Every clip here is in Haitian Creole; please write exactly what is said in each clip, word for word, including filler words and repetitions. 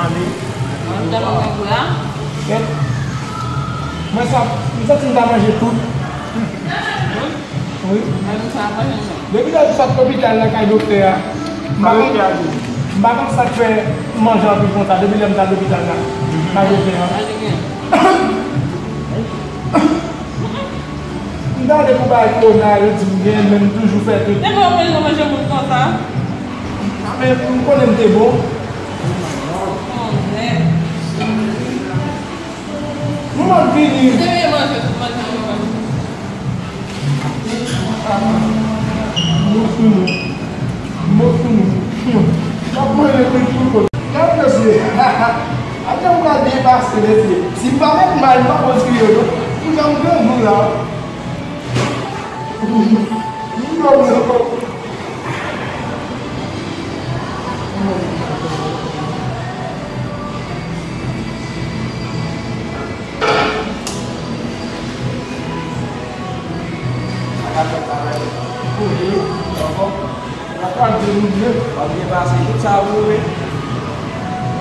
Mwen tèlman gen gou la. Mwen sa, m santi m ta manje tout. Wi. Mwen menm sa ap manje menm. Depi lè m sot lopital la kay doktè a, m pa konn, m pa konn sa k fè m manje anpil konsa. Depi lè m t al lopital la kay doktè a. M tande pou bay kowona, yo di m gen, men m toujou fè tout. Depi w ap manje, w manje moun konsa. Men m konnen m te bon. Konn. Nou mèt vini. Depi manje, tout manje, manje. Mo sou nou. Mo sou nou. N ap manje tout sou kote. Gade mesye. Atè ou ka byen pase, mesye. Si m pa met may, m pa konn kriye, non. Pou jan m grangou la. M grangou.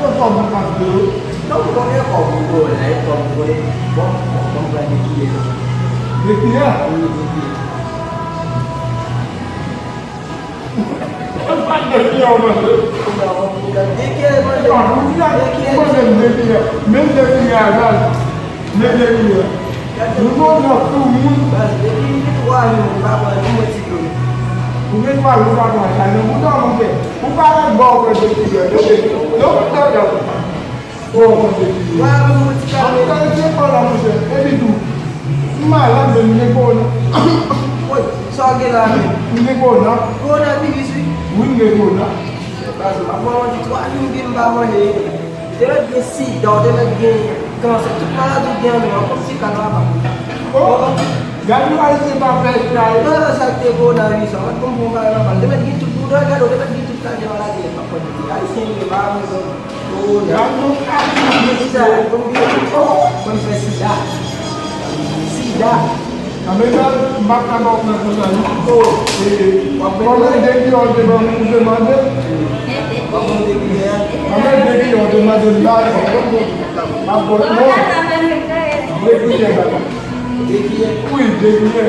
Yo kòb mwen pas de yo. Non, m konnen kòb ou konnen, kòb ou konnen. Bon, bon, bon, m pral dekiyè. Dekiyè? Wi, dekiyè. Dekiyè w manje? Dekiyè manje. Dekiyè. Menm dekiyè a, gaz. Menm dekiyè a. Nou bon nan tou moun. Baz, depi twa jou m pa pran ni yon ti dlo. Ou gen twa jou pa pran chay nan bouda, monchè. Ou pa wè bò w pran de figè. Yo, yo, yo, yo, yo. Bò w pran de figè. Mwen avè yon ti kare. An kalite kò la, monchè. Epi tou, m malad, men m gen kowona. Woy, sa w gen la menm? M gen kowona. Kowonaviris, wi. Wi, m gen kowona. Baz, m ap pran yon ti twa jou m gen m pa manje. Ou te mèt gen sida, ou te mèt gen kansè, tout maladi ou gen an menm, an kòm ti kal papa. Oh, gad nou Ayisyen pa fè chay. Nan sa k te kowonaviris la, ou pa t konn pran kal papa. Ou te mèt gen tout bouda, gade, ou te mèt gen tout kalite maladi nèt, pa konn ki Ayisyen li ye, pa konn kowona. Gad nou Ayisyen. Sida, konn gen, oh, konn fè sida. Sida. Anben, m ap ka ba w nan konsa, non? Oh, e, kòman de ki yo te ban ou te mande? Kòman de ki yo? Anben, de ki yo te mande m la, m ap ba w, non? De ki yo? De ki yo? Wi, de ki yo?